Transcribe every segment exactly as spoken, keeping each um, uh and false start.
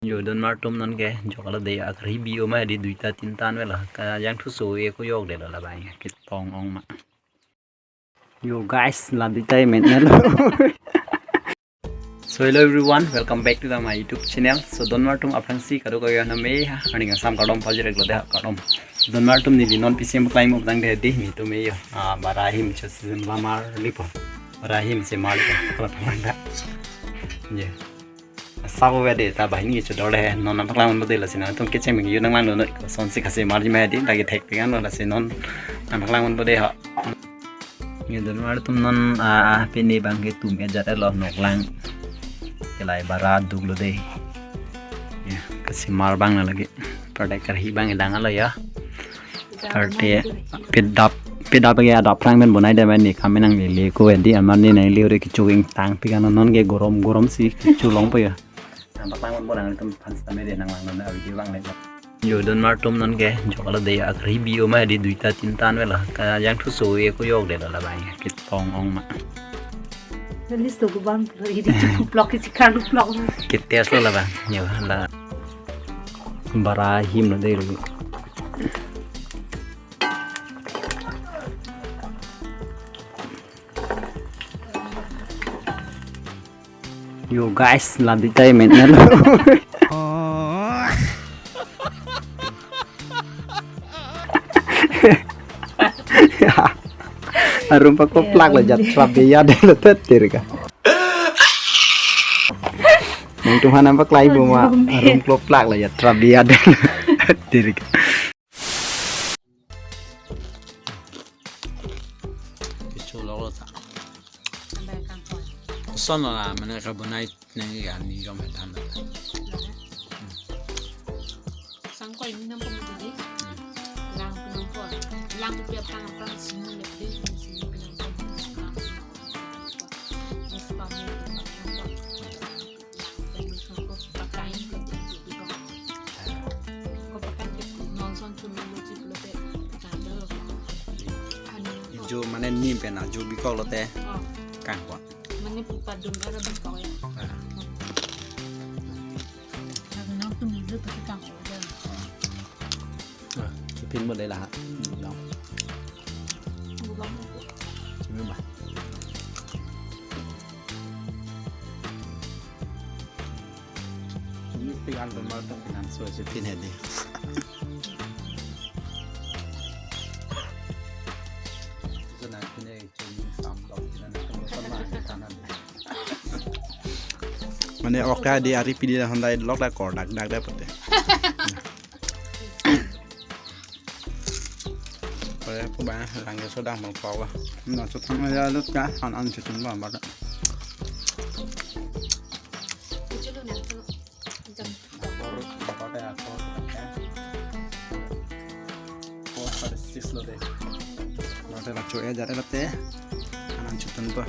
Yo, donmar atum, non ke joklo dei, akhri bi-o ma di duita tinta an velo. Kajangthu so-e ko jokdelo labang. Kitong ong ma. Yo guys, la duita emet nelo. So hello everyone, welcome back to the my YouTube channel. So donmar atum aphrangsi kadokave name ha, aning asam kardom pajirek lo dei ha kardom. Donmar atum, neli non pisi paklangpo abang dei, dei netum yo. Ah, bara ahim chot si lamar lipo. Bara ahim si mar lipo. Kala pamanda. Ye. Sabo ve dei, ta banghini chedor le, non nangpaklang unpo dei, lasi nangtum kecheng ming yo nanglang dun, sonsi kasemar ji ma dei, lake thekpik anlo, lasi non nangpaklang unpo dei ha. Ye, donmar atum, non, ah, ah, pini abang ke tum ejat elo noklang. Kelai bara duklo dei. Ya, kasemar abang na lagi. Pada karhi abang edang alo ya. Karte pidap, pidap ke adap phrang pen bonai dei ma, ne kamenang lele ko dei, amar ne nangli ore kecho ingtangpik an, non ke gorom gorom si kecho longpo ya. Nangpaklang unpo, nangtum aphan sitame dei nanglang non a video abang le. Yo, donmar atum, non ke joklo dei, akhri bi-o ma di duita tinta an velo. Kajangthu so-e ko jokdelo labang. Kitong ong ma. Neli so ko bang, ini cukup lok, isi kan lok. Kites lo labang. Yo, la. Bara ahim lo dei. Yo guys, la duita emet nelo. Arum pakoplak lo, jat trap biya dei lo, tet tirka. Nangtum aphan nangpaklangpo ma, arum koplak lo, jat trap biya dei lo, tet tirka. Kecho longlo ta. Ambai kangkong. Son lo la, mane kabonai nang ya ni gam hetan ta. Sangkoi ni nangpon dei. Lang nangpon. Lang pe pang pang sini le dei, sini pe nangpon. Nangpon. Ijo mane nim pen ajo bikok lote kangkong. Mane pupa dum era bikok ya. Ah. Nangtum ijo tapi kangkong ya. Ah, kipin mo dei la. Nang. Bukan. Simi ma. Ini pian pematok dengan suai si pin hedi. Itu nanti nih, cumi sambal, kita nih, sama-sama, kanan. Mane okra di ari pidi la Honda lok da kor dak dak da pute. Pare ko ba lang ke so dang mal ko ba. Na so thang ya lut ka an an chutun ba ba. Kor ba ba ya ko. Ko pada sis lo dei. Lo te la cho ya jare lo te. An an chutun ba.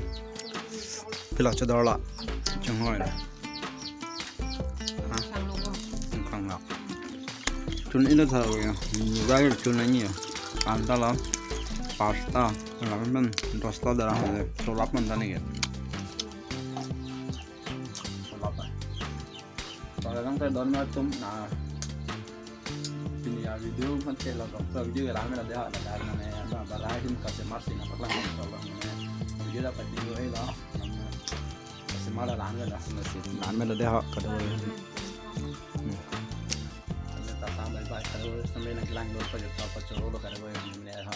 Pilo cho dor la. Chunghoi la. Ha? Kangkong. Kangkong. Chun ilo tha lo yo. Ni ba yo chun ani yo. Anta la. Pasta. La pen dos ta dara ha. Solap man ta ni ke. Solap. Para lang ta donmar atum na. Pini a video mate lo, video ke lang mena dei ha, la mane ba bara ahim kasemar si nangpaklang lo mane. Video dapat video hai lo. Kasemar la lang mena. Lang mena dei ha, kada. Tata bye bye, kada. Sampai nanglang lo pa jo pa choro lo kada. Mane ha,